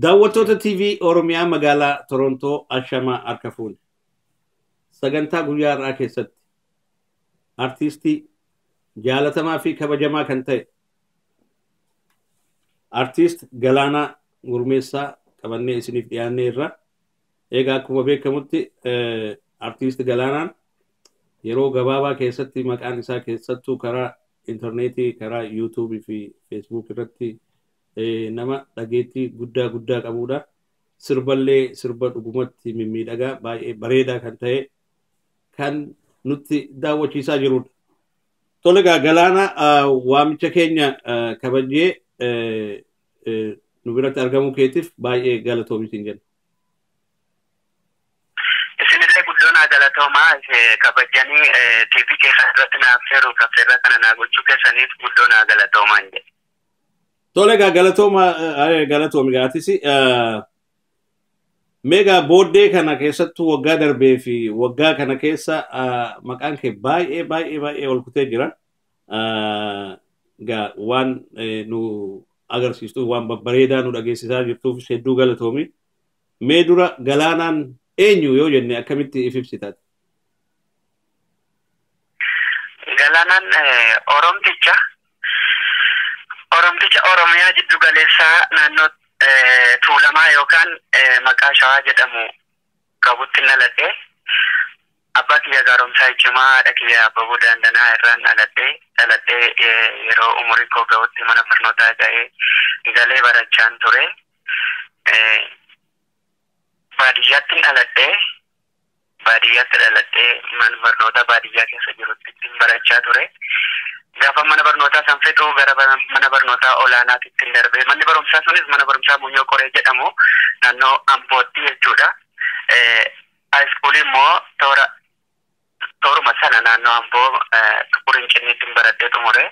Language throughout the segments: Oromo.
Daawwattoota TV Oromiyaa magaalaa Torontoo Ashamaa harka fuune. Sagantaa guyyaa har'aa keessatti artiistii jaalatamaa fi kabajamaa kan ta'e artiist Galaanaa Gurmeessaa qabannee isiniif dhiyaannee irra. Egaa akkuma beekamutti artiist Galaanaan yeroo gabaabaa keessatti maqaan isaa keessattuu karaa intarneetii, karaa yuutuubii fi feesbuuk irratti nama dhageettii guddaa guddaa qabudha. Sirballee sirba dhugumatti mimmiidhagaa baay'ee bareedaa kan ta'e kan nutti daawwachiisaa jirudha. Tole egaa Galaana, waamicha keenya kabajee nu biratti argamuu keetiif baay'ee galatoomi siin jenna. Isinillee guddoo naa galatoomaa, kabajanii TV keessa irratti naaf seeru affeerraa kana naa gochuu keessaniif guddoo naa galatoomaa hin jedhe. Tole egaa galatooma, galatoomi gaatis. Meegaa booddee kana keessattuu waggaa darbee fi waggaa kana keessa maqaan kee baay'ee baay'ee baay'ee ol kutee jira. Egaa waan nu agarsiistuuf, waan babbareedaa nu dhageessisaa jirtuuf hedduu galatoomi. Mee dura Galaanaan eenyu yoo jenne akkamitti if ibsitaati? Galaanaan Oromticha Oromiyaa jiddu galeessaa naannoo Tuulamaa yookaan maqaa Shawaa jedhamu qabutti dhaladhe. Abbaa kiyya Gaaromsaa Ichimaa, haadha kiyya Abbabuu Daandanaa irraan dhaladhe. Dhaladhee yeroo umurii koo ga'utti mana barnootaa ga'ee galee barachaan ture. Baadiyyaatti dhaladhee, baadiyyaatti dhaladhee mana barnootaa baadiyyaa keessa jirutti ittiin barachaa ture. Gaafa mana barnootaa san fixuu gara mana barnootaa olaanaatti ittiin darbee, manni barumsaa sunis mana barumsaa Munyoo Qoree jedhamu naannoo Ambootti jechuudha. High schoolii immoo toora tooruma sana naannoo Amboo Tukur Hincinniitti baradhee xumure.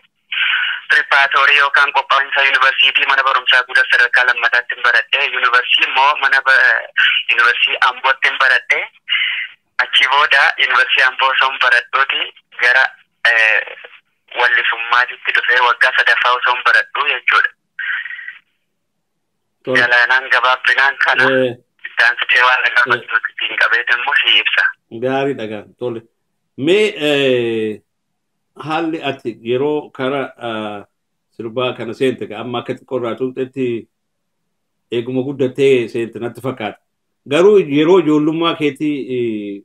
Preparatory yookaan qophaa'insa yuunivarsiitii mana barumsaa guddaa sadarkaa lammataatti baradhee, yuunivarsiitii immoo mana yuunivarsiitii Ambootti baradhee. Achi booda yuunivarsiitii Amboo osoo baradhuuti gara wallisummaatitti dhufee waggaa sadaffaa osoo baradhu jechuudha. Galaanaan gabaabbinaan kana daansitee waan gaafattu ittiin qabeet immoo si ibsa. Gaariidha gaa, tole. Mee haalli ati yeroo kara sirbaa kana seente amma akka xiqqoorraa tuqxetti eeguma guddattee seente natti fakkaata. Garuu yeroo ijoollummaa keetii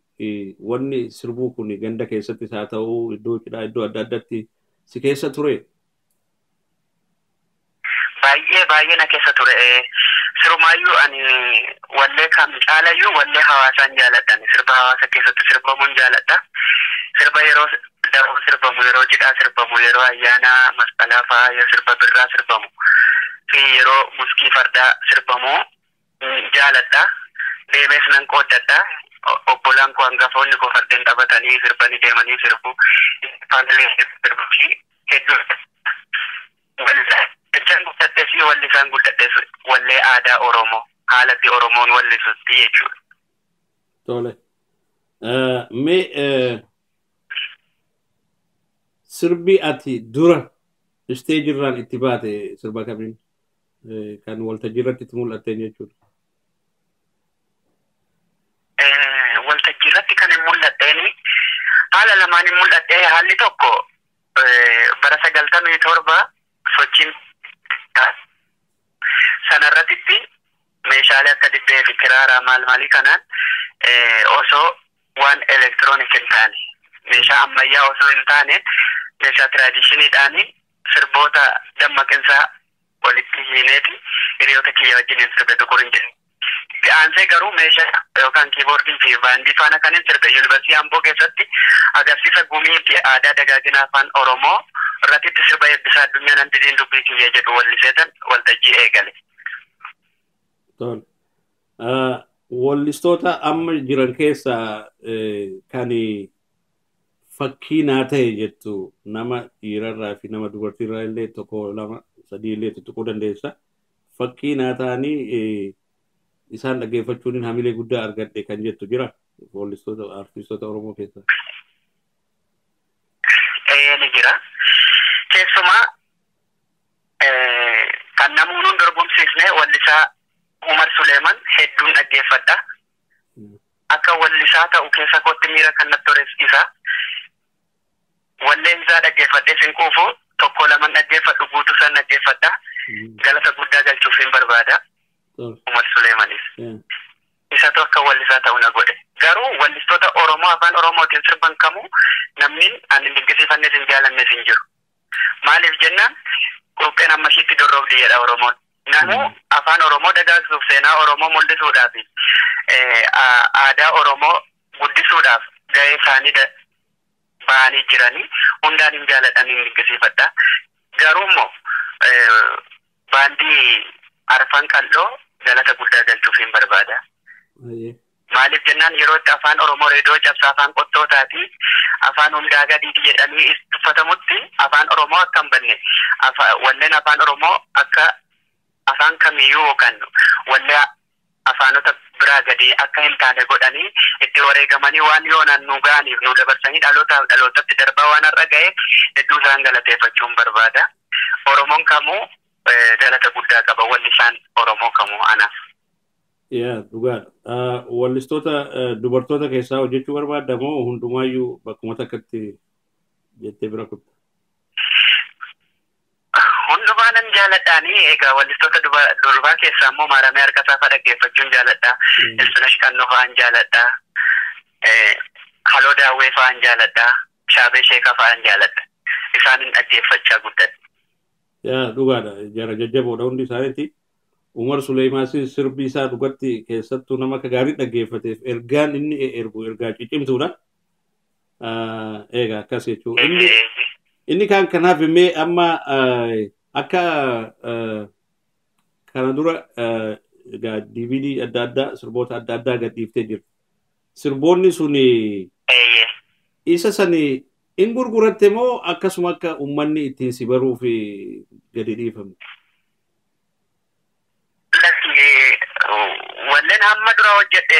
wanni sirbuu kun ganda keessattis haa ta'u iddoo cidhaa, iddoo adda addaatti si keessa ture? Baay'ee baay'ee na keessa ture. Sirumaayyuu ani wallee kam caalayyuu wallee hawaasaan jaaladhan. Sirba hawaasa keessatti sirbamuun jaaladha. Sirba yeroo darbu sirbamu, yeroo cidhaa sirbamu, yeroo ayyaana masqalaa fa'aa, yeroo sirba birraa sirbamu fi yeroo muskii fardaa sirbamu jaaladha. Deemees nan qooddadha. Obbolaan koo hangafoonni koo fardeen taphatanii sirbanii deemanii sirbu. Faanillee sirbu fi hedduu. Jechaan guddadhes wallisaan guddadhes wallee aadaa Oromoo haalatti Oromoon wallisutti jechuudha. Tole. Mee sirbi ati dura isteejirraan itti baate sirba kamiin, kan waltajjii irratti itti mul'atteen jechuudha? Waltajjii irratti kan hin mul'atteen haala lamaan hin mul'adhee. Haalli tokko bara 97 sochiin sanarratti meeshaalee akka dibbee fi kiraaraa maal maalii kanaan osoo waan elektiroonik hin taane, meeshaa ammayyaa osoo hin taane, meeshaa traditioniidhaan sirboota dammaqinsaa walitti hiineeti hiriyoota kiyya wajjin hin sirbe tukur hin jedhu. Itti aansee garuu meeshaa yookaan kiiboordii fi baandii faana kan hin sirbe yuunivarsiitii Amboo keessatti agarsiisa gumii fi aadaa dagaagina afaan Oromoo irratti sirba eebbisaa addunyaa nan didiin dubbii kiyya jedhu walliseetan waltajjii eegale. Tole. Wallistoota amma jiran keessaa kan fakkii naa ta'e jettu nama dhiirarraa fi nama dubartiirraa illee tokko, lama, sadii illee tuttuquu dandeessa. Fakkii naa ta'anii isaan dhaggeeffachuun hamilee guddaa argadhe kan jettu jira wallistoota artistoota Oromoo keessaa? Ni jira. Keessumaa kan namoonni hin dorgomsiisne wallisaa Umar Suleeman hedduun dhaggeeffadha. Akka wallisaa ta'u keessa kootti miira kan natti tores isa. Walleen isaa dhaggeeffadhee sin quufu tokko laman dhaggeeffadhu guutuu isaan dhaggeeffadha. Galata guddaa galchuuf hin barbaada. Umar Suleemanis. Isatu akka wallisaa ta'u na godhe. Garuu wallistoota Oromoo afaan Oromootiin sirban kamuu namni ani dinqisiifannes hin jaalannes hin jiru. Maaliif jennaan qurupheen amma ishiitti dorroobdi jedha Oromoon. Namuu afaan Oromoo dagaagsuuf seenaa Oromoo mul'isuudhaaf aadaa Oromoo guddisuudhaaf gahee isaanii ba'anii jiranii hundaan hin jaaladhan hin dinqisiifadha. Garuu immoo baandii Arfan Qalloo galata guddaa galchuuf hin barbaada. Maaliif jennaan yeroo itti afaan Oromoo reediyoo cabsaa afaan qottootaati afaan hundaa gadiiti jedhanii tuffatamutti afaan Oromoo akka hin banne walleen afaan Oromoo akka afaan kamiyyuu yookaan wallee afaanota biraa gadi akka hin taane godhanii itti wareegamanii waan yoonaan nu ga'aniif nu dabarsanii dhalootaaf dhalootatti darbaa waan har'a ga'e hedduu isaan galateeffachuun barbaada. Oromoon kamuu galata guddaa qaba wallisaan Oromoo kamuu anaaf. Yaa dhugaadha. Wallistoota dubartoota keessaa hojjechuu barbaadda moo hundumaayyuu bakkuma takkatti jettee bira kutta? Hundumaa nan jaaladhaanii egaa wallistoota durbaa keessaa immoo Maaramee Harkasaa fa'aa dhaggeeffachuun jaaladha. Ilfinash Qannoo fa'aan jaaladha. Haloo Daawwee fa'aan jaaladha. Shaabee Sheekaa fa'aan jaaladha. Isaanin dhaggeeffachaa guddadhe. Yaa dhugaadha. Jara jajjaboodha hundi isaaniiti. Umar Suleemaan sirbi isaa dhugatti keessattuu nama akka gaarii dhaggeeffateef ergaan inni ergu ergaa ciccimtuudha. Egaa akkas jechuudha. Inni kan kanaaf immoo amma akka kana dura egaa DVD adda addaa sirboota adda addaa gadhiiftee jirti. Sirboonni sun isa sani in gurguratte moo akkasuma akka uummanni ittiin si baruuf gadi dhiifame? Walleen hamma dura hojjedhe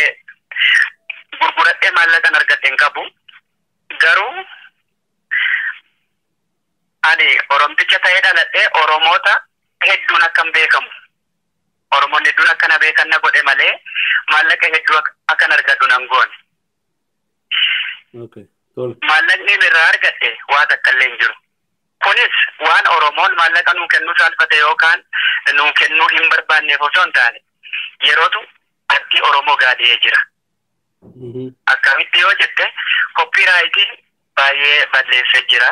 gurguradhee maallaqan argadhe hin qabu. Garuu ani Oromticha ta'ee dhaladhee Oromoota hedduun akkan beekamu. Oromoonni hedduun akkana beekan na godhe malee maallaqa hedduu akkan argadhu nan goone. Maallaqni irraa argadhe waa takka illee hin jiru. Kunis waan Oromoon maallaqa nuu kennuu saalfate yookaan nuu kennuu hin barbaanneef osoo hin taane yerootu atti Oromoo gaadhee jira. Akkamitti yoo jette koppiraayitiin baay'ee balleessee jira.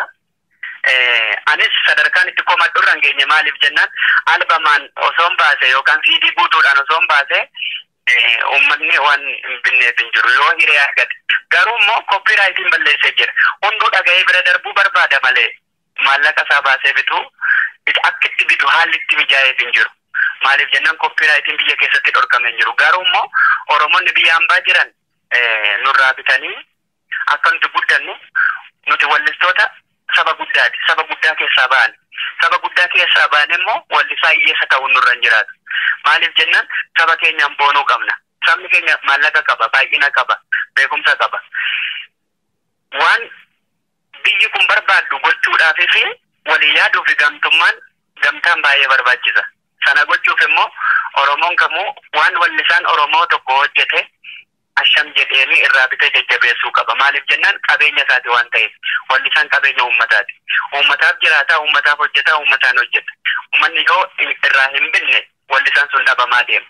Anis sadarkaan itti komadhu irra hin geenye maaliif jennaan albamaan osoo hin baase yookaan CD guutuudhaan osoo hin baase uummanni waan hin binneef hin jiru yoo hiree argate. Garuu immoo koppiraayitiin balleessee jira. Hunduu dhaga'ee bira darbuu barbaada malee maallaqa isaa baasee bituu akka itti bitu haalli itti mijaa'eef hin jiru. Maaliif jennaan koppiraayitiin biyya keessatti dhorkamee hin jiru. Garuu immoo Oromoonni biyya hambaa jiran nurraa bitanii akka nuti guddannu nuti wallistoota saba guddaati. Saba guddaa keessaa ba'an. Saba guddaa keessaa ba'an immoo wallisaa hiyyeessa ta'uun nurra hin jiraatu. Maaliif jennaan saba keenyaan boonuu qabna. Sabni keenya maallaqa qaba, baay'ina qaba, beekumsa qaba. Waan biyyi kun barbaaddu gochuudhaaf fi walii yaaduu fi gamtummaan gamtaan baay'ee barbaachisa. Sana gochuuf immoo Oromoon kamuu waan wallisaan Oromoo tokko hojjete asham jedheeni irraa bitee jajjabeessuu qaba. Maaliif jennaan qabeenya isaati waan ta'eef. Wallisaan qabeenya uummataati. Uummataaf jiraata, uummataaf hojjeta, uummataan hojjeta. Uummanni yoo irraa hin binne wallisaan sun dhabamaa deema.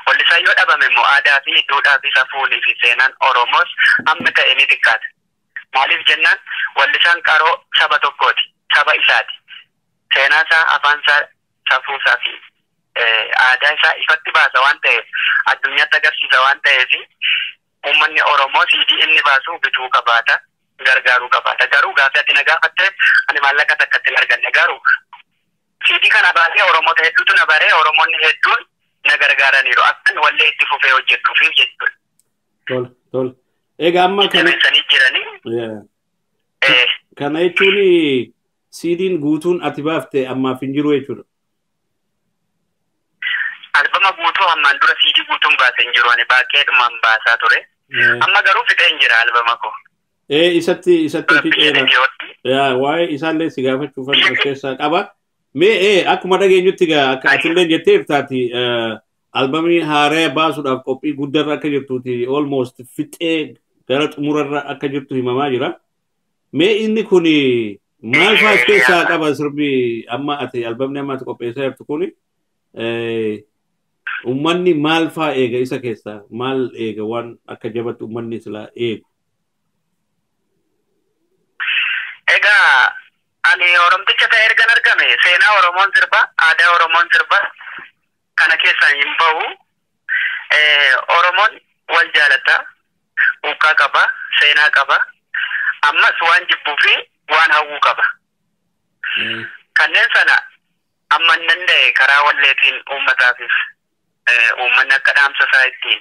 Wallisaan yoo dhabame immoo aadaa fi duudhaa fi safuunii fi seenaan Oromoos hamma ta'e ni xiqqaata. Maaliif jennaan wallisaan qaroo saba tokkooti, saba isaati. Seenaa isaa, afaan isaa, safuu isaa fi aadaa isaa ifatti baasa waan ta'eef, addunyaatti agarsiisa waan ta'eef uummanni Oromoo CD inni baasu bituu qabaata, gargaaruu qabaata. Garuu gaaffii ati na gaafatte ani maallaqa takka hin arganne. Garuu CD kana baasee Oromoota hedduutu na baree Oromoonni hedduun na gargaaraniiru. Akkan wallee itti fufee hojjetuufiif jechuudha. Tole, tole. Egaa amma kana jiranii. Kana jechuun CD'n guutuun ati baafte ammaaf hin jiru jechuudha. Albama guutuu hammaan dura CD guutuun baasee hin jiru. Ani baakkeedhumaan baasaa ture. Amma garuu fixee hin jira albama koo. Isatti fixeera. Yaa waa'ee isaallee si gaafachuuf of keessaa qaba. Mee akkuma dhageenyutti egaa akka atillee jettee jirtaati Albamii haaraa baasuudhaaf qophii guddarra akka jirtuuti almost fixee gara xumurarra akka jirtu himamaa jira. Mee inni kun maal fa'aa of keessaa qaba sirbi amma ati albamni amma ati qopheessaa jirtu kun uummanni maal fa'aa eega isa keessaa maal eega waan akka jabatti uummanni silaa eegu? Egaa ani Oromticha ta'e ergan argame seenaa Oromoon sirba, aadaa Oromoon sirba kana keessaa hin bahu. Oromoon wal jaalata, quuqqaa qaba, seenaa qaba, ammas waan jibbuu fi waan hawwuu qaba. Kanneen sana amma hin danda'e karaa walleetiin uummataafis uummanni akka dhaamsa isaa ittiin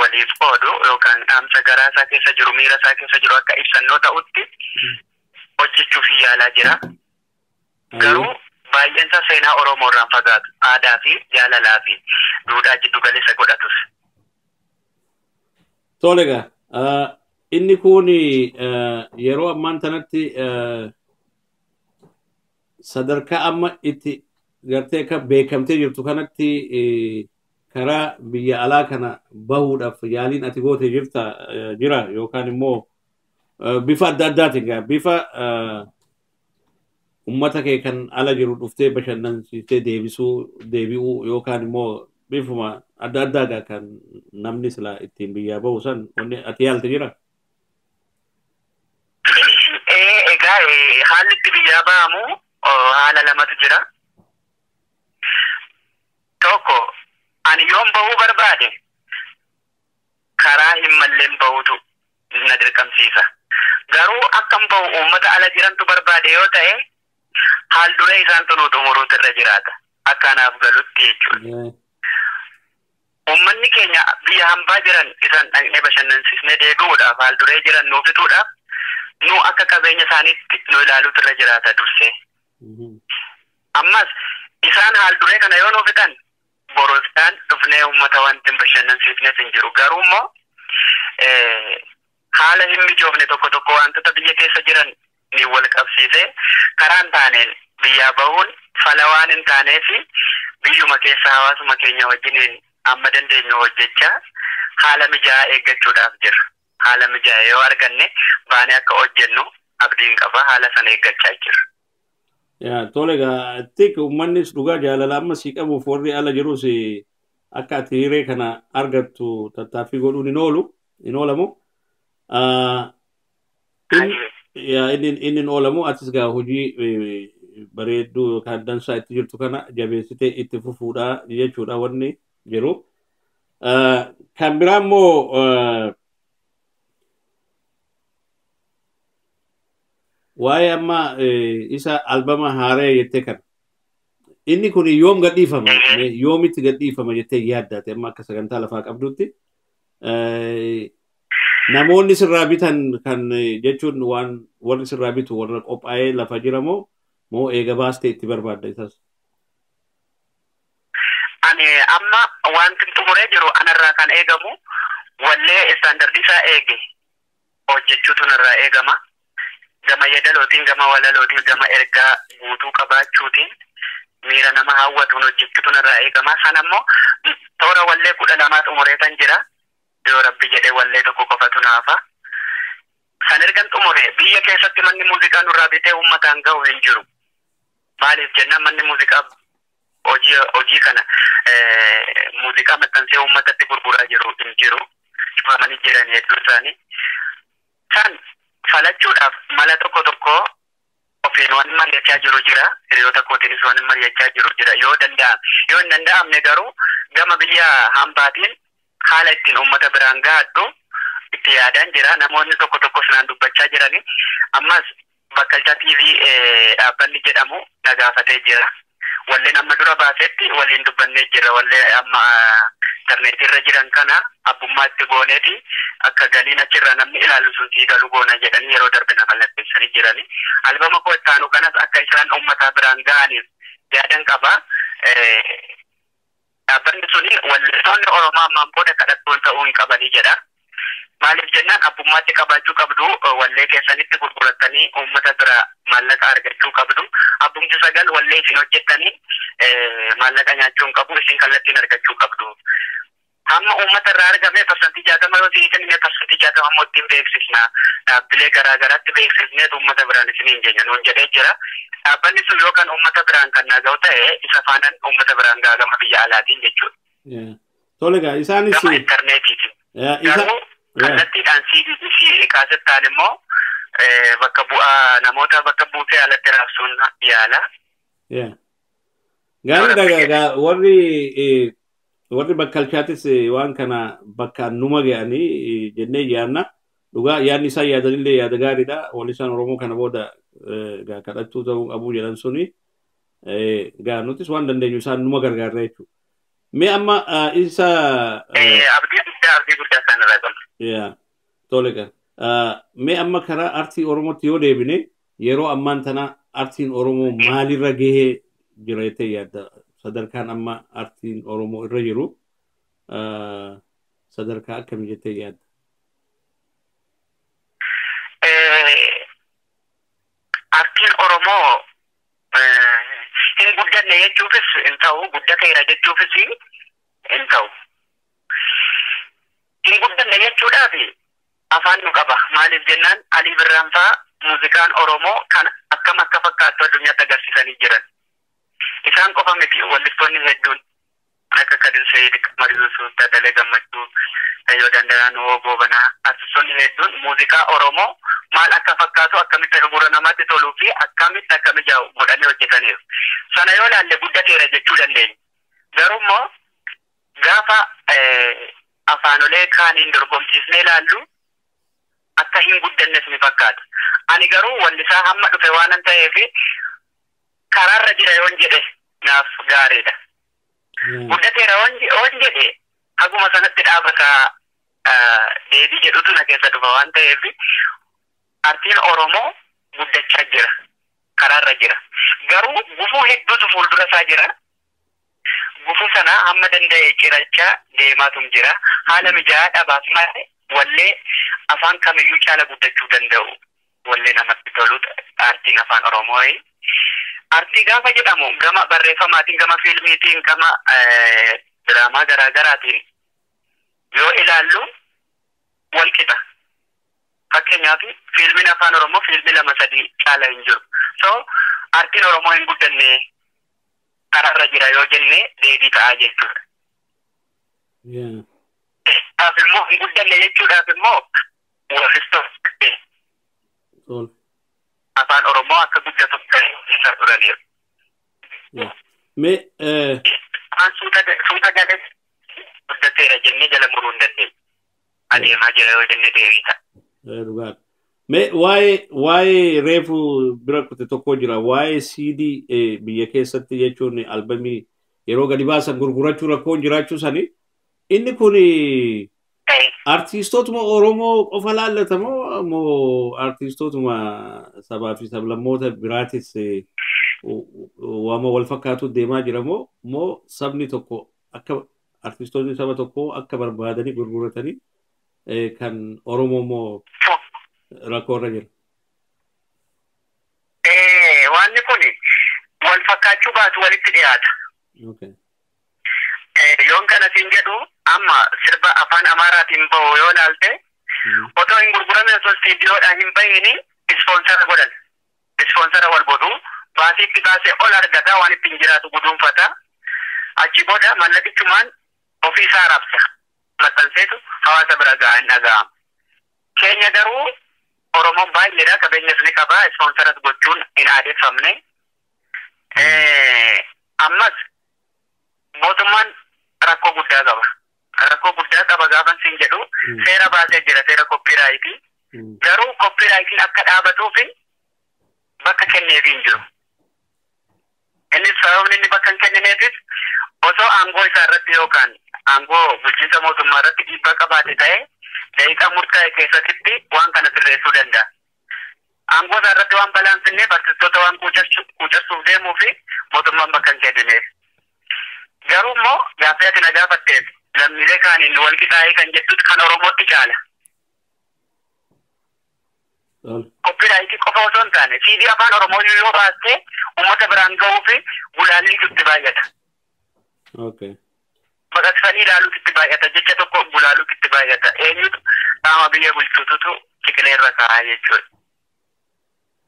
waliif qoodu yookaan dhaamsa garaa isaa keessa jiru miira isaa keessa jiru akka ibsannoo ta'utti hojjechuuf yaalaa jira. Garuu baay'een isaa seenaa Oromoo irraan fagaatu aadaa fi jaalalaa fi duudhaa jiddu galeessa godhatus. Tole egaa inni kun yeroo ammaan tanatti sadarkaa amma itti gartee akka beekamtee jirtu kanatti karaa biyya alaa kana bahuudhaaf yaaliin ati goote jirta jira yookaan immoo bifa adda addaatiin gaa bifa ummata kee kan ala jiru dhuftee bashannansiistee deebisuu deebi'uu yookaan immoo bifuma adda addaa gaa kan namni silaa ittiin biyyaa bahu san wanni ati yaalte jira. Egaa haalli itti biyyaa bahamu haala lamatu jira. Tokko ani yoon bahuu barbaade karaa hin malleen bahutu na dirqamsiisa. Garuu akkam bahu uummata ala jirantu barbaade yoo ta'e haal duree isaan tunuu xumuruutu irra jiraata. Akka anaaf galutti jechuudha. Uummanni keenya biyya hambaa jiran isaan dhaqnee bashannansiisnee deebi'uudhaaf haal duree jiran nuu fixuudhaaf nu akka qabeenya isaaniitti nu ilaaluutu irra jiraata dursee. Ammas isaan haal duree kana yoo nuu fixan borosaan dhufnee uummata wanti hin bashannansiifnes hin jiru. Garuu immoo haala hin mijoofne tokko tokko wantoota biyya keessa jiran ni wal qabsiisee karaa hin taaneen biyyaa bahuun fala waan hin taaneef biyyuma keessa hawaasuma keenya wajjiniin amma dandeenyu hojjechaa haala mijaa'aa eeggachuudhaaf jira. Haala mijaa'aa yoo arganne baanee akka hojjennu abdiin qaba haala sana eeggachaa jira. Yaa tole egaa tik uummannis dhugaa jaalala amma sii qabuuf warri ala jirus akka ati hiree kana argattu tattaaffii godhuun hin oolu hin oolamu. Inni hin oolamu atis gaa hojii bareedduu yookaan dansaa itti jirtu kana jabeessitee itti fufuudha jechuudha wanni jiru. Kan biraa immoo waa'ee amma isa albama haaraa jettee kana. Inni kun yoom gadhiifama? Yoomitti gadhiifama jettee yaaddaate amma akka sagantaa lafaa qabdutti. Namoonni sirraa bitan kan jechuun waan warri sirraa bitu warra qophaa'ee lafa jira moo moo eega baastee itti barbaadda isas? Ani amma wanti xumuree jiru anarraa kan eegamu wallee istaandardii isaa eege hojjechuutu narraa eegama. Gama yeedalootiin, gama walalootiin, gama ergaa guutuu qabaachuutiin miira nama hawwatuun hojjechuutu narraa eegama. Sana immoo toora wallee 12 xumureetan jira. Yoo rabbi jedhee wallee tokko qofatu naafa. San ergan xumure biyya keessatti manni muuziqaa nurraa bitee uummataan gahu hin jiru. Maaliif jennaan manni muuziqaa hojii kana muuziqaa maxxansee uummatatti gurguraa jiru hin jiru. Cufamanii jiran hedduun isaanii. San falachuudhaaf mala tokko tokko ofiin waan mari'achaa jiru jira. Hiriyoota kootiinis waan mari'achaa jiru jira. Yoo danda'ame yoo hin danda'amne garuu gama biyya hambaatiin haala ittiin uummata biraan gahadhu itti yaadaan jira. Namoonni tokko tokko sanaan dubbachaa jirani. Ammas Bakkalchaa TV dhaabbanni jedhamu na gaafatee jira. Walleen amma dura baasetti waliin dubbannee jira. Wallee amma intarneetii irra jiran kana abbummaa itti gooneeti akka galiin achirraa namni ilaalu sun sii galu goona jedhanii yeroo darbe na mallatteessanii jirani. Albama koo itti aanu kanas akka isaan uummataa biraan gahaniif yaadan qaba. Dhaabbanni suni walleessonni Oromoo ammaan booda kadhattuun ta'uu hin qabanii jedha. Maaliif jennaan abbummaatti qabaachuu qabdu, wallee keessanitti gurgurattanii uummata bira maallaqa argachuu qabdu. Abbumti sagal wallee isin hojjettanii maallaqa nyaachuu hin qabu, isin kallattiin argachuu qabdu. Hamma uummata irraa argame 60% yoo isin kennine 60% ammoo ittiin beeksisna. Dhaabbilee garaa garaatti beeksisnee uummata biraan isin hin jenna nuun jedhee jira. Dhaabbanni sun yookaan uummata biraan kan naaga'u ta'e isa faanaan uummata biraan gaagama biyya alaatiin jechuudha. Tole egaa isaanis. Gama intarneetiitiin. Garuu kallattiidhaan CDC kaasettaan immoo bakka bu'aa namoota bakka buutee alatti raabsuun yaala. Gaariidha, warri warri bakkalchaatis waan kana bakka numa ga'anii jennee yaadna. Dhugaa yaadni isaan yaadanillee yaada gaariidha. Wallisaan Oromoo kana booda kadhachuu ta'uu qabu jedhan suni gaa nutis waan dandeenyu isaan numa gargaarra jechuudha. Mee amma isa. Abdii guddaa, abdii guddaa isaan irraa qabna. Tole gaa. Mee amma karaa artii Oromootti yoo deebine, yeroo ammaan tana artiin Oromoo maalirra gahee jira jettee yaadda? Sadarkaan amma artiin Oromoo irra jiru sadarkaa akkamii jettee yaadda? Artiin Oromoo hin guddanne jechuufis hin ta'u, guddateera jechuufis hin ta'u. Hin guddanne jechuudhaaf afaan nu qaba. Maaliif jennaan Alii Birraan fa'aa muuziqaan Oromoo kan akkam akka fakkaattu addunyaatti agarsiisanii jiran. Isaan qofa miti, wallistoonni hedduun akka Kadir Sayid, Qamar Yusuf, Tadalee Gammachuu, Tayyoo Dandanaa, Nuhoo Goobanaa, artistoonni hedduun muuziqaa Oromoo maal akka fakkaatu, akkamitti akka gurra namaatti toluu fi akkamitti akka mijaa'u godhanii hojjetaniiru. Sana yoo ilaalle guddateera jechuu dandeenya. Garuu immoo gaafa afaanolee kaaniin dorgomsiisnee ilaallu akka hin guddannes ni fakkaata. Ani garuu wallisaa hamma dhufe waanan ta'eef karaarra jira yoon jedhe naaf gaariidha. Guddateera yoon jedhe haguma sanatti dhaabataa deebii jedhutu na keessa dhufa waan ta'eef artiin Oromoo guddachaa jira. Karaarra jira. Garuu gufuu hedduutu fuuldura isaa jira. Gufuu sana hamma danda'e cirachaa deemaatum jira. Haala mijaa'aa dhabaaf malee wallee afaan kamiyyuu caala guddachuu danda'u. Wallee namatti tolu aartiin afaan Oromoo. Aartii gaafa jedhamu gama barreeffamaatiin, gama fiilmiitiin, gama diraamaa garaa garaatiin yoo ilaallu wal qixa. Fakkeenyaaf fiilmiin afaan Oromoo fiilmii lama sadii caala hin jiru. So aartiin Oromoo hin guddanne, karaarra jira yoo jenne deebii ta'aa jechuudha. Dhaaf immoo hin guddanne jechuudhaaf immoo wallistoota afaan Oromoo akka guddatuuf kan isa turaniiru. Mee Afaan suuta galee guddateera jennee jala muruu hin dandeenyu. Adeemaa jira yoo jenne deebii ta'a. Dhugaadha. Mee waa'ee reefu bira kute tokko jira, waa'ee CD biyya keessatti jechuun albamii yeroo gadi baasan gurgurachuu rakkoon jiraachuu sani, inni kun artiistootuma Oromoo qofa laallata moo artiistootuma sabaa fi sablammoota biraatis waama wal fakkaatu deemaa jira moo sabni tokko akka artiistootni saba tokkoo akka barbaadanii gurguratanii kan Oromoo moo rakkoo irra jira? Wanni kun wal fakkaachuu baatu walitti dhiyaata. Yoon kana siin jedhu, amma sirba afaan Amaaraatiin bahu yoo ilaalte, otoo hin gurguramne, osoo istiidiyoodhaan hin bahiini ispoonsara godhan. Ispoonsara wal godhu, baasii itti baasee ol argata, waan ittiin jiraatu guduunfata. Achi booda mallaqichumaan ofii isaa raabsa. Maxxanseetu hawaasa bira ga'a, hin dhaga'amu. Keenya garuu Oromoon baay'eedha, qabeenyas ni qaba, ispoonsaras gochuun hin aadeffamne. Ammas mootummaan rakkoo guddaa qaba. Rakkoo guddaa qaba gaafan siin jedhu, seera baasee jira, seera koppiraayitii. Garuu koppiraayitiin akka dhaabatuuf bakka kenneefii hin jiru. Innis sababni inni bakka hin kennineefis osoo aangoo isaa irratti yookaan aangoo bulchiinsa mootummaa irratti dhiibbaa qabaate ta'e daqiiqaa murtaa'e keessatti waan kana sirreessuu danda'a. Aangoo isaa irratti waan balaan finneef artistoota waan quucarsuuf deemuu fi mootummaan bakka hin kennineef. Garuu immoo gaaffii ati na gaafatteef lammiilee kaaniin wal qixaa'ee kan jettutu kan Oromootti caala. Koppiraayitii qofa osoo hin taane CD afaan Oromoo yoo baaste uummata biraan ga'uu fi gulaalliitu itti baay'ata. Baqaqsanii ilaaluutu itti baay'ata. Jecha tokko gulaaluutu itti baay'ata. Eenyutu qaama biyya bulchuututu ciqilee irra kaa'aa jechuudha.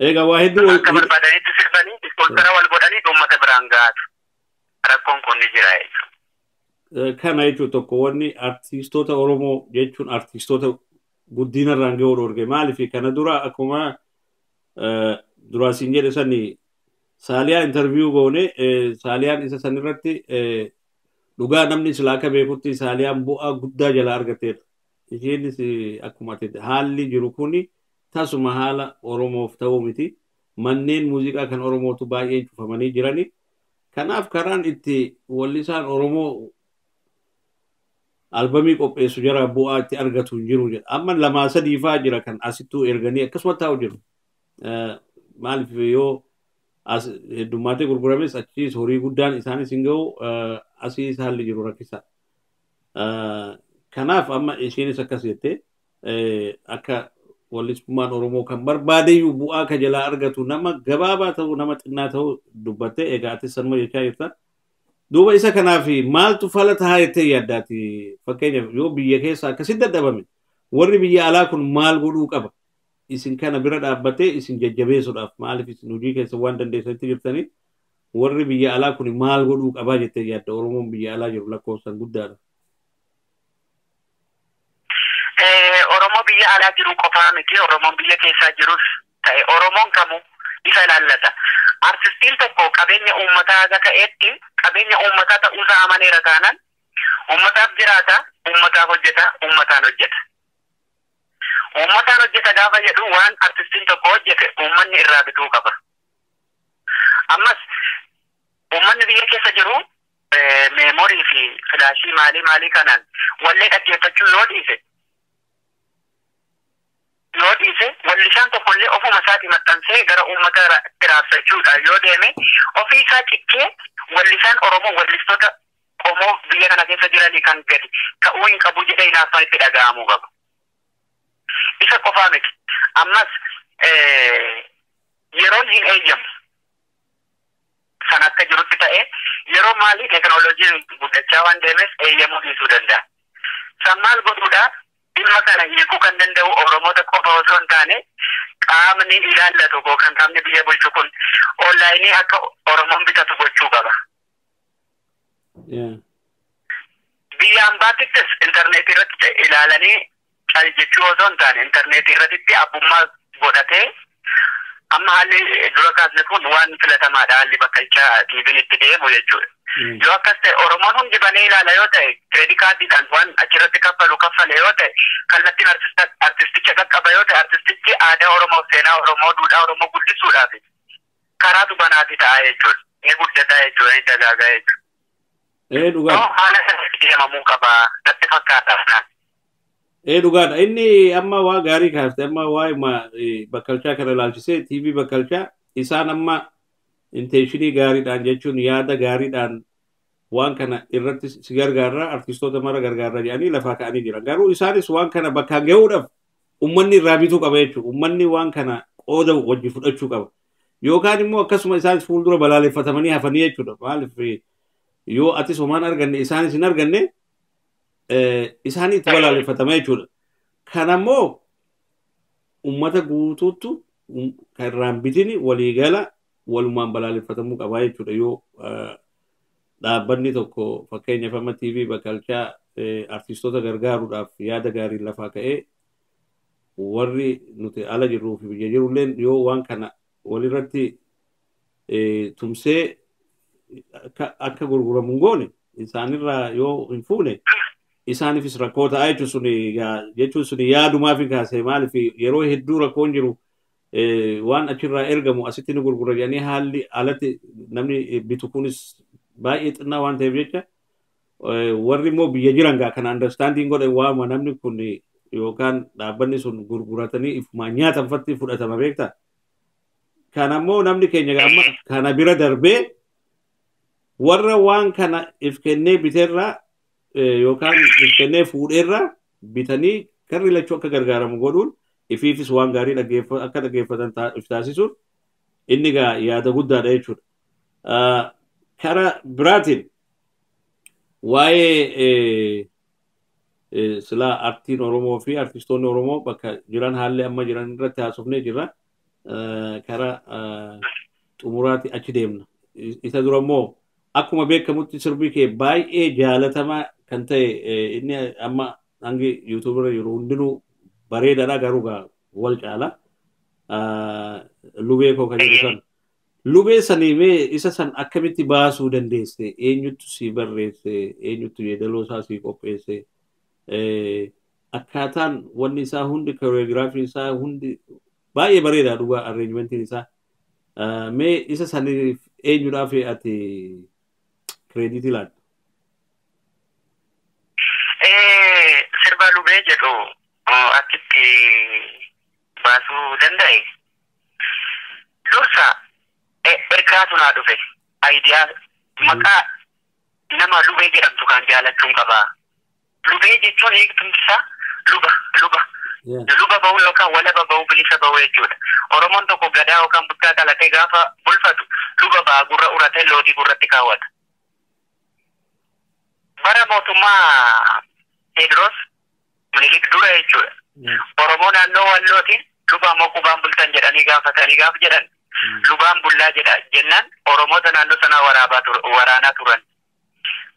Egaa waa hedduu akka barbaadanitti sirbanii ispoonsara wal godhanii uummata biraan ga'atu. Rakkoon kun ni jira jechuudha. Kana jechuun tokko wanni artiistoota Oromoo jechuun artiistoota guddina irraan ga'uu dhoorge. Maaliif kana dura akkuma duraasiin jedhe sani Saaliyaa interviyuu goone Saaliyaan isa sanirratti dhugaa namni silaa akka beekutti Saaliyaan bu'aa guddaa jalaa argateedha. Isheenis akkuma ati haalli jiru kuni tasuma haala Oromoof ta'uu miti. Manneen muuziqaa kan Oromootu baay'een cufamanii jirani. Kanaaf karaan itti wallisaan Oromoo albamii qopheessu jara bu'aa itti argatu hin jiru jedha. Amma lamaa sadii fa'aa jira kan asittuu erganii akkasuma taa'u jiru. Maaliif yoo as heddummaatee gurgurames achiis horii guddaan isaanis hin ga'u asiis haalli jiru rakkisa. Kanaaf amma isheenis akkas jettee akka wallistummaan Oromoo kan barbaadeyyuu bu'aa ka jalaa argatu nama gabaabaa ta'u nama xinnaa ta'u dubbattee egaa atis sanuma jechaa jirta. Duuba isa kanaaf maaltu fala tahaa jettee yaaddaati? Fakkeenyaaf yoo biyya keessa akkasitti dadhabame warri biyya alaa kun maal godhuu qaba? Isin kana bira dhaabbatee isin jajjabeessuudhaaf maaliif isin hojii keessa waan dandeessanitti jirtanii warri biyya alaa kun maal godhuu qabaa jettee yaadda? Oromoon biyya alaa jiru lakkoofsaan guddaadha. Oromoo biyya alaa jiru qofaa miti Oromoon biyya keessaa jirus ta'e Oromoon kamuu isa ilaallata. Artistiin tokko qabeenya uummataa haga ta'etti qabeenya uummataa ta'uusaa amaneera taanaan uummataaf jiraata, uummataaf hojjeta, uummataan hojjeta. Uummataan hojjeta gaafa jedhu waan artistiin tokko hojjete uummanni irraa bituu qaba. Ammas uummanni biyya keessa jiru meemorii fi filaashii maalii maalii kanaan wallee dhaggeeffachuu yoo dhiise wallisaan tokkollee ofuma isaatii maxxansee gara uummataatti raabsachuudhaan yoo deeme ofii isaa cichee wallisaan Oromoo wallistoota qomoo biyya kana keessa jiranii kan gadi ta'uu hin qabu jedhee hinaaffaan itti dhaga'amuu qaba. Isa qofaa miti. Ammas yeroon hin eeyyamu. San akka jirutti ta'ee yeroo maalii teekinooloojiin guddachaa waan deemeef eeyyamuu dhiisuu danda'a. San maal godhuudhaa? Dhimma kana hiikuu kan danda'u Oromoota qofa osoo hin taane qaamni ilaallatu yookaan qaamni biyya bulchu kun onlaayinii akka Oromoon bitatu gochuu qaba. Biyya ambaatittis intarneetii irratti ilaalanii cal jechuu osoo hin taane intarneetii irratti abbummaa godhatee amma haalli dura kaasne kun waan filatamaadha haalli bakkalchaa tiiviin itti deemu jechuudha. Yoo akkas ta'e Oromoon hundi banee ilaala yoo ta'e kireedii kaardiidhaan waan achirratti kaffalu kaffale yoo ta'e kallattiin artisticha qaqqaba yoo ta'e artistichi aadaa Oromoo seenaa Oromoo duudhaa Oromoo guddisuudhaaf karaatu banaafi ta'a jechuudha. Ni guddataa jechuudha ni dagaagaa jechuudha. Dhugaadha. Haala sanatti deemamuu qaba natti fakkaata. Dhugaadha. Inni amma waa gaarii kaafte amma waa'ee bakkalchaa kana ilaalchisee TV bakkalchaa isaan amma intentionii gaariidhaan jechuun yaada gaariidhaan waan kana irratti si gargaarra artistoota mara gargaarra jedhanii lafaa ka'anii jiran. Garuu isaanis waan kana bakkaan gahuudhaaf uummanni irraa bituu qaba jechuudha. Uummanni waan kana qooda wajji fudhachuu qaba. Yookaan immoo akkasuma isaanis fuuldura balaaleffatamanii hafanii jechuudha. Maaliif yoo atis homaan arganne isaanis hin arganne isaanii itti balaaleffatama jechuudha. Kanammoo uummata guutuutu kan irraan bitini waliigala walumaan balaaleffatamuu qabaa jechuudha yoo dhaabbanni tokko fakkeenyaaf amma TV bakkalchaa artistoota gargaaruudhaaf yaada gaariin lafaa ka'ee warri nuti ala jirruu fi biyya jirulleen yoo waan kana walirratti tumsee akka gurguramu hin goone isaanirraa yoo hin fuune isaaniifis rakkoo ta'a jechuun suni yaadumaaf hin kaasee maaliif yeroo hedduu rakkoon jiru waan achirraa ergamu asitti ni gurgura jedhanii haalli alatti namni bitu kunis baay'ee xinnaa waan ta'eef jecha warri immoo biyya jiran gaa kana understanding godhan waama namni kun yookaan dhaabbanni sun gurguratanii ifumaan nyaatan fatti fudhatama beektaa. Kanammoo namni keenya amma kana bira darbee warra waan kana if kennee biteerraa yookaan if kennee fuudheerraa bitanii karri lachuu akka gargaaramu godhuun Ifiifis waan gaarii akka dhaggeeffatan if taasisuun inni egaa yaada guddaadha jechuudha. Karaa biraatiin waa'ee silaa artiin Oromoo fi artistoonni Oromoo bakka jiran haalli amma jiran irratti haasofnee jirra. Karaa xumuraatti achi deemna. Isa dura immoo akkuma beekamutti sirbi kee baay'ee jaalatamaa kan ta'e inni amma hangi YouTube irra jiru hundinuu bareedaadha garuu wal caala. Lubee koo kan jedhu san. Lubee sanii mee isa san akkamitti baasuu dandeesse? Eenyutu si barreesse? Eenyutu yeedaloo isaa si qopheesse? Akkaataan wanni isaa hundi koreogiraafiin isaa hundi baay'ee bareedaa dhugaa arreenjimentiin isaa. Mee isa saniif eenyudhaaf ati kireeditii laatta? Sirba lubee jedhu akkitti baasuu danda'e. Dursa ergaatu naa dhufe. Aayidiyaa maqaa nama lubee jedhamtu kan jaalachuun qabaa. Lubee jechuun hiiktumti isaa luba luba. Luba bahuu yookaan walaba bahuu bilisa bahuu jechuudha. Oromoon tokko gadaa yookaan buttaa qalatee gaafa bulfatu luba ba'a gurra uratee lootii gurratti kaawwata. Bara mootummaa Teediroos Minilik dura jechuudha. Oromoo naannoo Wallootiin luba moo qubaan bultan jedhanii gaafatanii gaaf jedhan lubaan bullaa jedha jennaan Oromoota naannoo sanaa waraanaa turan.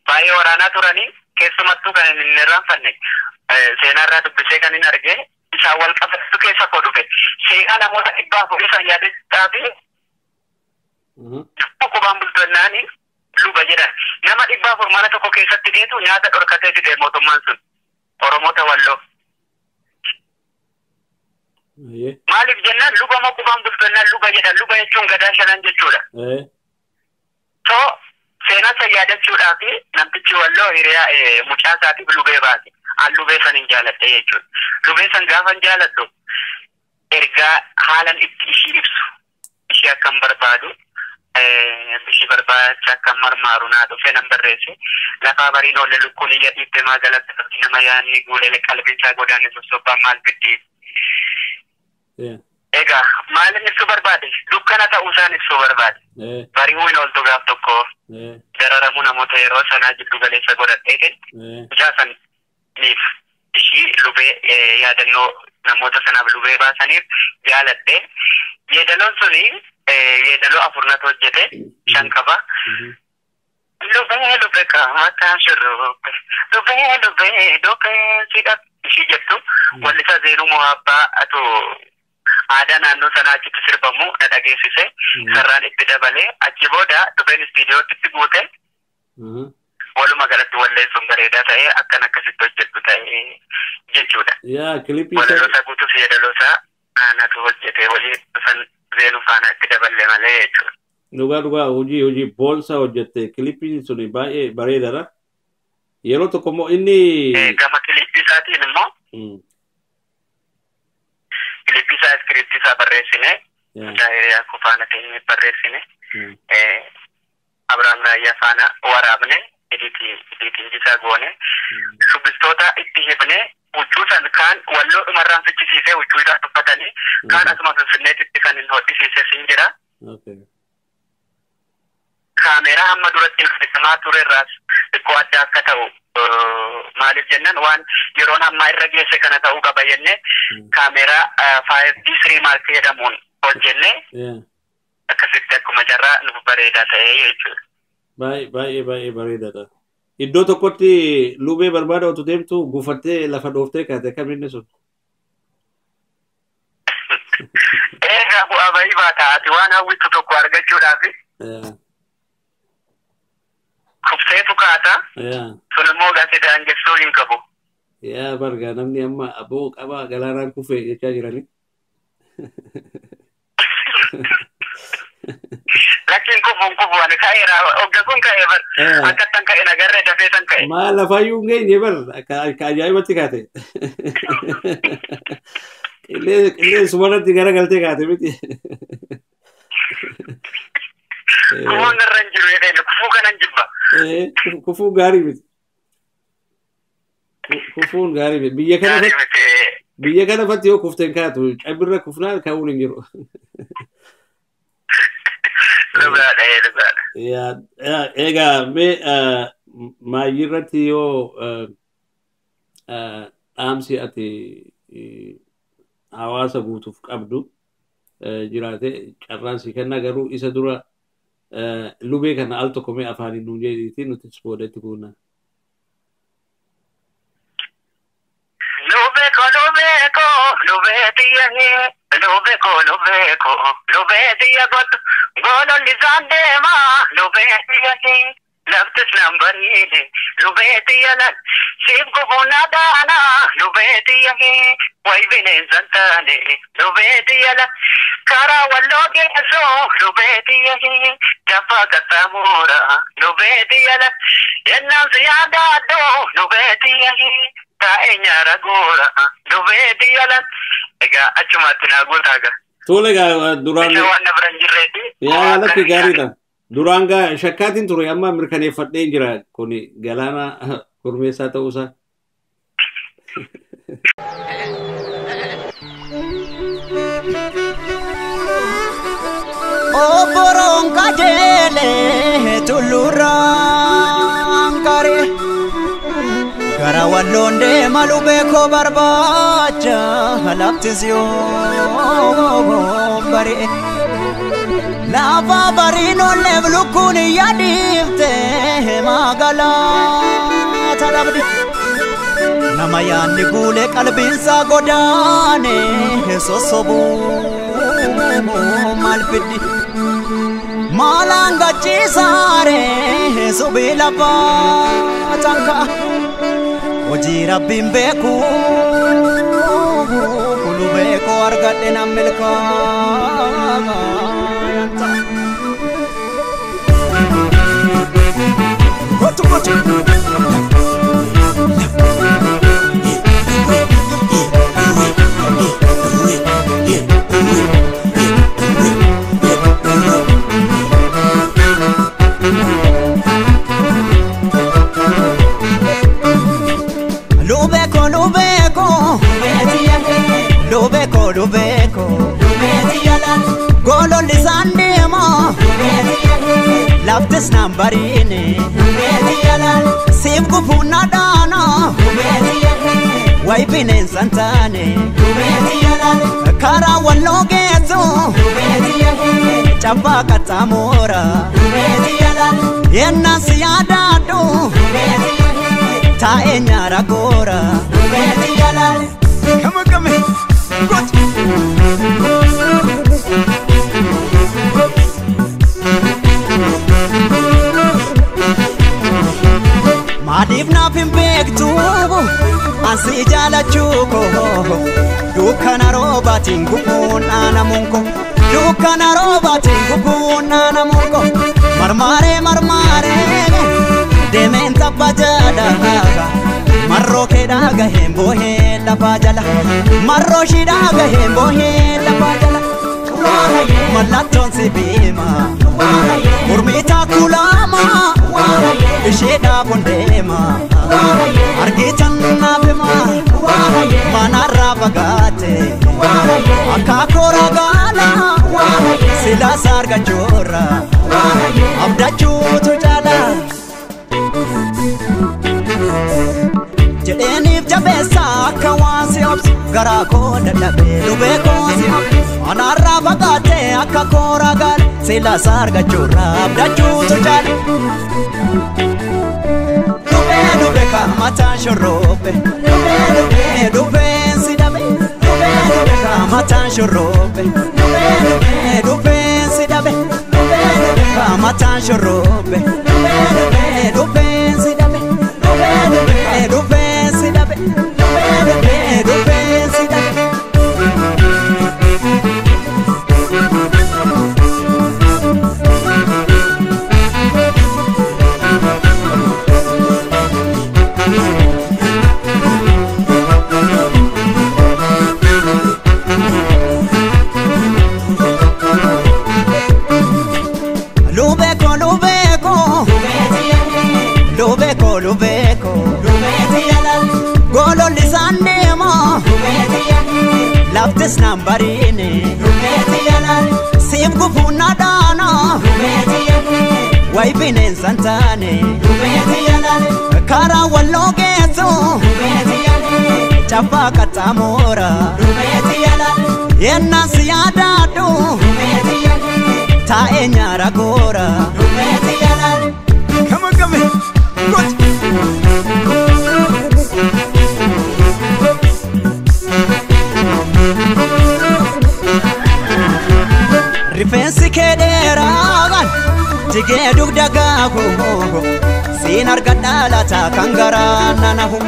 Baay'ee waraanaa turanii keessumattuu kan hin irraanfanne seenaarraa dubbisee kan hin arge isaan wal qabatu keessa koo dhufe. Seenaa namoota 400 isaan yaadachaa fi qubaan bultonnaani luba jedhan. Nama 400 mana tokko keessatti deetu nyaata dhorkatee fide mootummaan sun Oromoota Walloo. Maaliif jennaan luba moo qubaan bultonnaan luba jedhan. Luba jechuun gadaa shanan jechuudha. So seenaa san yaadachuudhaaf namtichi Walloo hiriyaa mucaa isaatiif lubee baase. An lubee san hin jaaladhe jechuudha. Lubee san gaafa hin jaaladhu ergaa haalan itti ishii ibsu ishii akkam barbaadu ishii barbaacha akkam marmaaru naa dhufe nan barreesse. Lafaa bariin oolle lukkuun iyya dhiibde maa galatti nama yaadni guulee qalbiin isaa godaane sossobbaa maal biddi. Egaa maalin ibsuu barbaade? Dukkana ta'uu isaan ibsuu barbaade. Bari'uu hin ooltu gaaf tokko dararamuu namoota yeroo sanaa jiddu galeessa godhadheetiin mucaa saniif ishii lubee yaadannoo namoota sanaaf lubee baasaniif jaaladhe. Yeedaloon suni yeedaloo afurnatu hojjete 5 qaba. Lubee lubee kaamataa shurruube lubee lubee lubee sidha ishii jettu wallisaa Zeenuu Mo'aabbaa atu aadaa naannoo sanaa achitti sirbamu na dhageessise. Sarraan itti dabalee achi booda dhufeen istiidiyootti guute. Walumaa galatti walleen sun bareedaa ta'ee akkan akkasitti hojjettu ta'ee jechuudha. Yaa kilipii Walaloo isaa guutuuf yeedaloo isaa anatu hojjete walii san Zeenuu faana itti daballe malee jechuudha. Dhugaa dhugaa hojii boonsaa hojjette kilipiin sun baay'ee bareedaadha. Yeroo tokko immoo inni Gama kilipii isaatiin immoo kilipii isaa iskiriiptii isaa barreessine mucaa hiriyaa koo faana teenyee barreessine Abiraam Raayyaa faana waraabne ediitiin isaa goone shubbistoota itti himne huccuu san kaan walloo dhumarraan fichisiisee huccuu isaa tuffatanii kaan asuma Finfinneetitti kan hin hodhisiise sin jira. Kaameeraa hamma duratti hojjetamaa ture irraas xiqqoo adda akka ta'u maaliif jennaan waan yeroon ammaa irra geesse kana ta'uu qaba jennee kaameeraa 5D3 Mark jedhamuun hojjenne akkasitti akkuma carraa nuuf bareedaa ta'ee jechuudha. Baay'ee baay'ee bareedaadha. Iddoo tokkotti lubee barbaada otoo deemtu gufattee lafa dhooftee kaate kam inni sun? Egaa bu'aa bahii baata ati waan hawwitu tokko argachuudhaaf kufteetu kaata. Sun immoo gaafa daangessuu hin qabu. Yaa barga namni amma aboo qabaa galaanaan kufe jechaa jirani. Lakkiin kufuun kufu ani ka'eera hogga kun ka'e bar akka tan ka'e nagarree dafee tan ka'e. Maal lafaayyuu hin geenye bar akka ajaa'ibatti kaate. Qilleensuma irratti garagaltee kaate miti. Kufuun irra hin jiru jedheen kufuu kanan jibba. Kufuun gaarii miti. Kufuun gaarii miti. Biyya kana Biyya kana fatti yoo kufteen kaatu cabirra kufnaan ka'uun hin jiru. Dhugaadha, dhugaadha. Egaa mee maayyirratti yoo dhaamsi ati hawaasa guutuuf qabdu jiraate carraan si kenna, garuu isa dura lubee kana al tokko mee afaaniin nuun jedhiitii nutis boodatti guunna. Lubeko, lubeko, lubee tiyya hee, lubeko, lubeko, lubee tiyya godhu, gololli isaan deema, lubee tiyya hee, laftis nan bariine, lubee tiyya lal, siif gufuun adaana, lubee tiyya hee, wayi bineensan taane, lubee tiyya lal, karaa walloo geessoo, lubee tiyya hee, lafa qaxxaamuura, lubee tiyya lal, yennaan si yaadaadhu, lubee tiyya hee, taa'ee nyaara goora, lubee tiyya lal. Egaa achumatti naa guutaa gaa. Tole egaa duraan. Isa waan na bira hin jirreeti. Yaa lakki gaariidha. Duraan gaa shakkaatiin ture, amma mirkaneeffadhee jira kuni Galaanaa Gurmeessaa ta'uusaa. Obboroon qajeelee tulluurraan qaree gara walloon deema lubee koo barbaacha laftis yoo bari'e. Lafa bariin olleef lukkuun yaadiifte magaalaa dhabdi. Nama yaadni guulee qalbiinsaa godaane sossobuu maal fiddi? Maalaan gachiisaare subii lafaa tanka'a. Hojii rabbiin beeku lubee koo argadhe nan milkaa'a. Gotu gotu. Lubeko, lubeko, lubeko, lubeko, gololli isaan deema, laftis naan bariine, siif gufuun na dhaana, wayi bineensan taane, karaa walloo geessu, cabbaa qaxxaamuura, yennaan si yaadaadhu, taa'ee nyaara goora. Come on, come on. Good. Maaliif naaf hin beektu ansi jaalachuu koo, dukkana roobaatiin gufuun dhaanamuun koo, dukkana roobaatiin gufuun dhaanamuun koo, marmaaree marmaaree deemeen tabba jala, marroo keedhaa gaheen boohee lafaa jala, marroo shidhaa gaheen boohee lafaa jala, mallattoon si beema mormitaa kulaama isheedhaa kun deema argitan naaf hima manarraa fagaate akaakoo ragaala silaasa argachuurra abdachuutu caala. Jedheeniif jabeessa akka waan si obsu garaa koo dadhabee lubee koo si obsu anaarraa fagaate akka koo ragaale silaasa argachuurra abdachuutu caala. Lubee lubee ka mataan shorrobe, lubee lubee lubeen si dhabe, lubee lubee ka mataan shorrobe, lubee lubee lubeen si dhabe, lubee lubee ka mataan shorrobe, lubee lubee lubeen si dhabe, lubee lubee lubeen si dhabe, lubee lubee lubeen si dhabe. Lubeko, lubeko, Laftis naan bariine siif gufuun na dhaana wayi bineensa hin taane karaa walloo geessu chaffaa qaxxaamuura yennaan si yaadaadhu taa'ee nyaara goora. Come on, come on. Good. Rifeensi kee dheeraan jigee dugda gaahu siin argadhaa laata kan garaa nanahu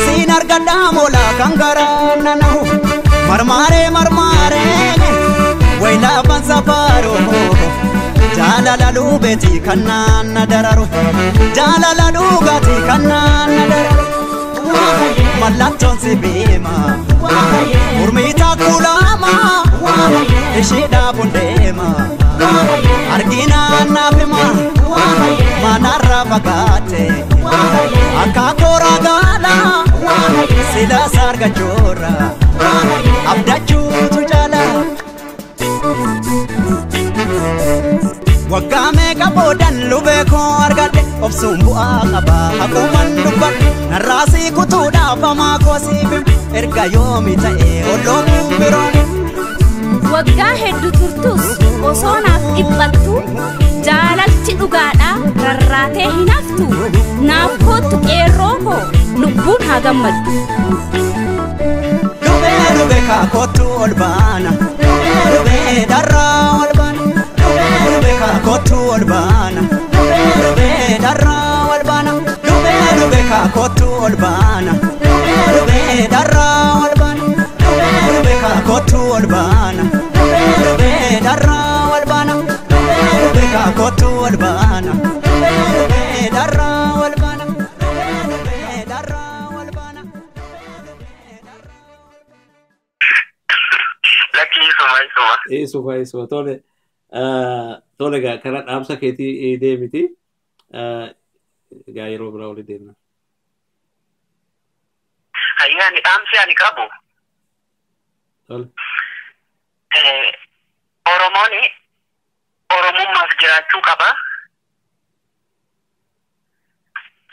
siin argadhaa moolaa kan garaa nanahu marmaaree marmaaree wayilaafan safaaroo jaalala lubeeti kan naanna dararu jaalala dhugaatii kan naanna dararu mallattoon si beema mormiitaa kuulaama isheedhaaf hundeema arginaan naaf hima manarraa fagaate akaakoo ragaala silaas argachuurra abdachuutu jaala. Waggaa meeqa boodan lubee koo argadhe obsuun bu'aa qaba haquuman dubbadhe narraasii kutuudhaaf hamaa koo siif erga yoomi ta'e olloomuun biroon. Waggaa hedduu turtus osoo naaf dhiphattu jaalalchi dhugaadhaa rarraatee hin haftu naaf kootu qeerroo koo lubbuun haa gammaddu. Lubee lubee kaakootu ol baana lubee darraa ol baana. Lubee kaakootu ol baana lubee darraa ol baana lubee lubee kaakootu ol baana lubee darraa ol baana lubee kaakootu ol baana lubee darraa ol baana lubee kaakootu ol baana lubee darraa ol baana lubee darraa ol baana. Lakkii isuma isuma. Isuma isuma tole. Tole egaa karaa dhaamsa keetii deemiti. Egaa yeroo biraa olii deemna. Ayyaani dhaamsi ani qabu. Tole. Oromoon Oromummaaf jiraachuu qaba.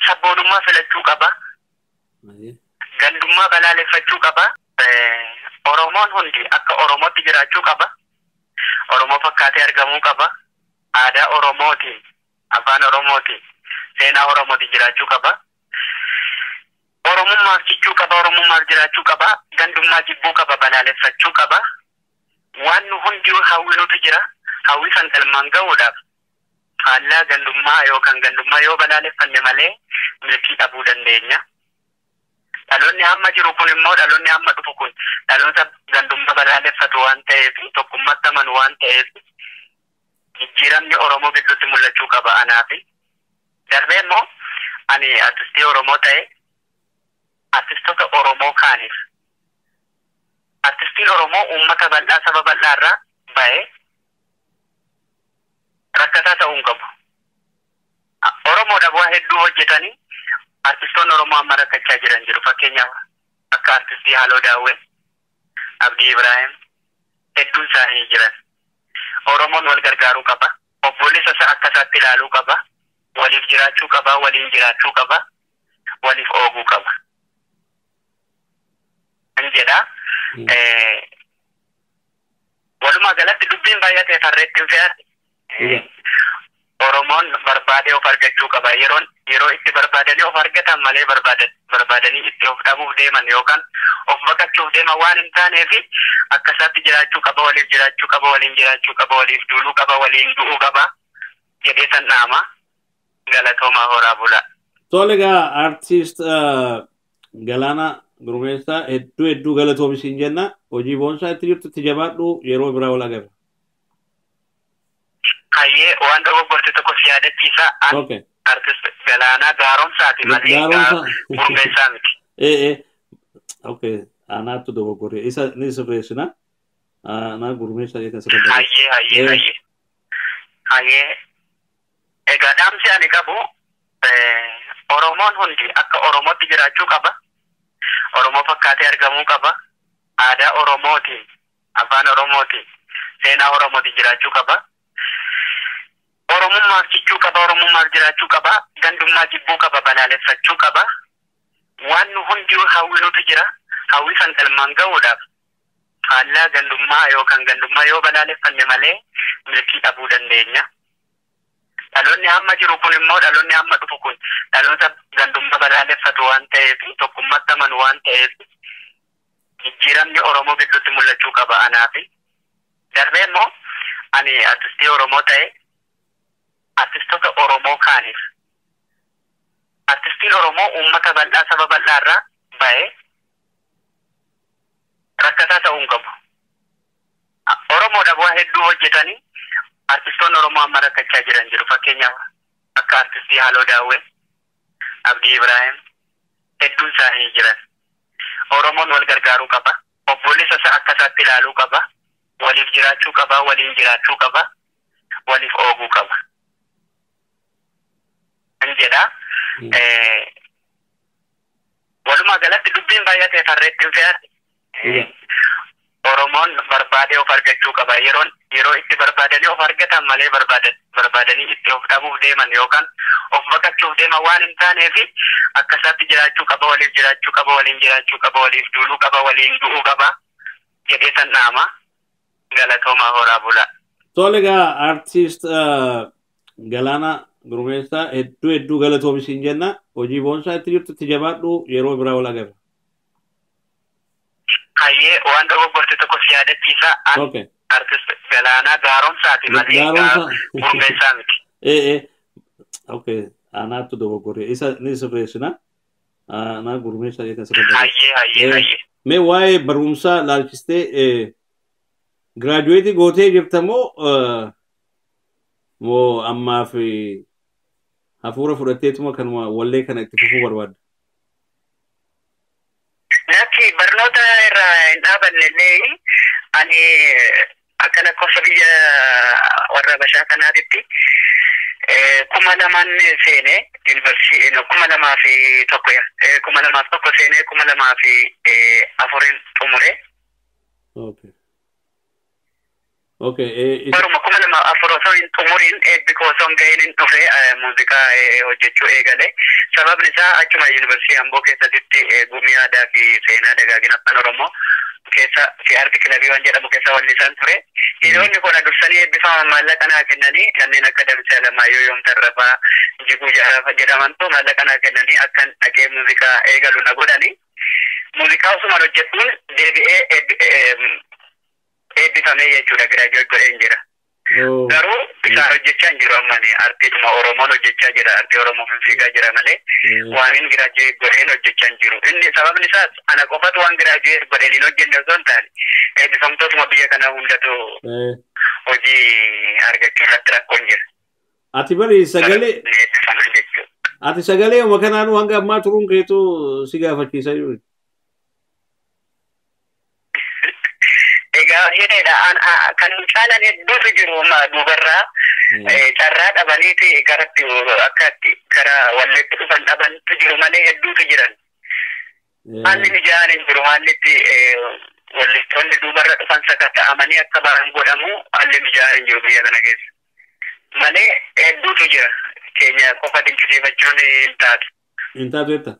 Sabboonummaa filachuu qaba. Gandummaa balaaleffachuu qaba. Oromoon hundi akka Oromootti jiraachuu qaba. Oromoo fakkaatee argamuu qaba. Aadaa Oromootiin, afaan Oromootiin, seenaa Oromootiin jiraachuu qaba. Oromummaaf cichuu qaba, Oromummaaf jiraachuu qaba. Gandummaa jibbuu qaba, balaaleffachuu qaba. Waan nu hundi hawwinutu jira. Hawwi san galmaan gahuudhaaf faallaa gandummaa yookaan gandummaa yoo balaaleffanne malee milkii dhabuu dandeenya. Dhaloonni amma jiru kun immoo dhaloonni amma dhufu kun dhaloota gandummaa balaaleffatu waan ta'eef tokkummaatti amanu waan ta'eef jijjiiramni Oromoo gidduutti mul'achuu qaba anaafi. Darbee immoo ani artistii Oromoo ta'e artistoota Oromoo kaaniif artistiin Oromoo uummata bal'aa saba bal'aa irraa ba'ee rakkataa ta'uu hin qabu. Oromoodhaaf waa hedduu hojjetanii artistoonni Oromoo amma rakkachaa jiran jiru. Fakkeenyaaf akka artistii Haaloo Daawwee, Abdii Ibrahim hedduun isaanii jiran. Oromoon wal gargaaruu qaba. Obboleessa isaa akka isaatti ilaaluu qaba. Waliif jiraachuu qaba. Waliin jiraachuu qaba. Waliif ooguu qaba. Kan jedha. Walumaa galatti dubbiin baay'atee tarreetti hin fe'ate. Oromoon barbaadee of argachuu qaba. Yeroo itti barbaadanii of argatan malee barbaadanii itti of dhabuuf deeman yookaan of baqachuuf deeman waan hin taaneef akka isaatti jiraachuu qaba, waliif jiraachuu qaba, waliin jiraachuu qaba, waliif duuluu qaba, waliin du'uu qaba jedhee san dhaama. Galatoomaa horaa bulaa. Tole egaa artiist Galaanaa Gurmeessaa hedduu hedduu galatoomi siin jenna. Hojii boonsaa itti jirtu itti jabaadhu yeroo biraa wal agarra. Hayyee waan dogoggorte tokko si yaadachiisa. Artist Galaanaa Gaaromsaati malee Gurmeessaa miti. Okay. Anaatu dogoggore. Isa ni sirreessina. Anaa Gurmeessaa jedhan sirreessa. Hayyee hayyee hayyee. Hayyee. Egaa dhaamsi ani qabu Oromoon hundi akka Oromootti jiraachuu qaba. Oromoo fakkaatee argamuu qaba. Aadaa Oromootiin, afaan Oromootiin, seenaa Oromootiin jiraachuu qaba. Oromummaaf cichuu qaba, Oromummaaf jiraachuu qaba, gandummaa jibbuu qaba, balaaleffachuu qaba. Waan nu hundi hawwinutu jira. Hawwi san galmaan gahuudhaaf faallaa gandummaa yookaan gandummaa yoo balaaleffanne malee milkii dhabuu dandeenya. Dhaloonni amma jiru kun immoo dhaloonni amma dhufu kun dhaloota gandummaa balaaleffatu waan ta'eef, tokkummaatti amanu waan ta'eef, jijjiiramni Oromoo gidduutti mul'achuu qaba anaafi. Darbee immoo ani artistii Oromoo ta'e artistoota Oromoo kaaniif, artistiin Oromoo uummata bal'aa, saba bal'aa irraa ba'ee rakkataa ta'uu hin qabu. Oromoodhaaf waa hedduu hojjetanii artistoonni Oromoo amma rakkachaa jiran jiru. Fakkeenyaaf akka artistii Haaloo Daawwee, Abdii Ibrahim hedduun isaanii jiran. Oromoon wal gargaaruu qaba. Obboleessa isaa akka isaatti ilaaluu qaba. Waliif jiraachuu qaba. Waliin jiraachuu qaba. Waliif ooguu qaba. Kan jedha. Walumaa galatti dubbiin baay'atee farreetti hin fe'ate. Oromoon barbaadee of argachuu qaba. Yeroo itti barbaadanii of argatan malee barbaadanii itti of dhabuuf deeman yookaan of baqachuuf deeman waan hin taaneef akka isaatti jiraachuu qaba, waliif jiraachuu qaba, waliin jiraachuu qaba, waliif duuluu qaba, waliin du'uu qaba jedhee san dhaama. Galatoomaa, horaa bulaa. Tole egaa, artiist Galaanaa Gurmeessaa, hedduu hedduu galatoomi siin jenna. Hojii boonsaa itti jirtu itti jabaadhu, yeroo biraa wal agarra. Hayyee, waan dogoggorte tokko si yaadachiisa. Artist Galaanaa Gaaromsaati malee Gurmeessaa miti. Ee, okay. Anaatu dogoggore. Isa ni sirreessina. Anaa Gurmeessaa jedhan sirreessina. Hayyee. Mee waa'ee barumsaa laalchistee, graduate gootee jirta moo moo ammaaf hafuura fudhatteetuma kanuma wallee kana itti fufuu barbaadda? Lakki, barnoota irraa hin dhaabanne illee. Ani akka lakkoofsa biyya warra Habashaa kanaatitti 2000 seene yuunivarsiitii, 2001, 2001 seenee 2004n xumure. Okay. Baruma 2004 osoo hin xumuriin, eebbi koo osoo hin gahin hin dhufe muuziqaa hojjechuu eegale. Sababni isaa achuma yuunivarsiitii Amboo keessatti gumii aadaa fi seenaa dagaagina afaan Oromoo keessa fi arti kilabii waan jedhamu keessa wallisaan ture. Hiriyoonni kun dursanii eebbifaman maallaqa naa kennanii, kanneen akka Damsee Alamaayyoo, Yoom Tarrafaa, Jiguu Jaaraafa jedhamantu maallaqa naa kennanii akkan dhaqee muuziqaa eegalu na godhani. Muuziqaa osuma hojjedhuun deebi'ee eebbifamee jechuudha, graduate godheen jira. Garuu isaan hojjechaa hin jiru ammani, artiidhuma Oromoon hojjechaa jira, artii Oromoo fiigaa jira malee waan hin graduate godheen hojjechaa hin jiru. Inni sababni isaas ana qofatu waan graduate godheen hin hojjenne osoo hin taane, eebbifamtootuma biyya kana hundatu hojii argachuu irratti rakkoon jira. Ati bari sagalee ati sagalee uma kanaanuu hanga ammaa turuun keetu si gaafachiisa jiru. Egaa hidheedha, kan caalan hedduutu jiru duubarraa, carraa dhabaniiti garatti akka gara walleetti dhufan dhabantu jiru malee hedduutu jiran. Haalli mijaa'aan hin jiru, haalli itti wallistoonni duubarra dhufan sakatta'amanii akka bahan godhamu haalli mijaa'aan hin jiru biyya kana keessa. Malee hedduutu jira. Keenya qofa dinqisiifachuun hin taatu. Hin taatu jetta.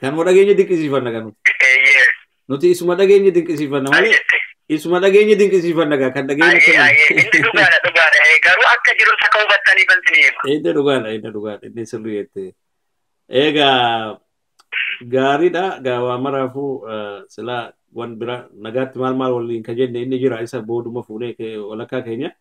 Kanuma dhageenya dinqisiifanna kan nuti. Nuti isuma dhageenya dinqisiifanna malee isuma dhageenya dinqisiifanna gaa kan dhageenya kana. Inni dhugaadha, dhugaadha. Garuu akka jiru akka hubattaniif isin hima. Inni dhugaadha, inni dhugaadha, inni sirrii jette. Egaa gaariidha, gaa waa maraafuu silaa wan bira nagaatti maal maal waliin ka jenne inni jira, isa booduma fuunee walakkaa keenya.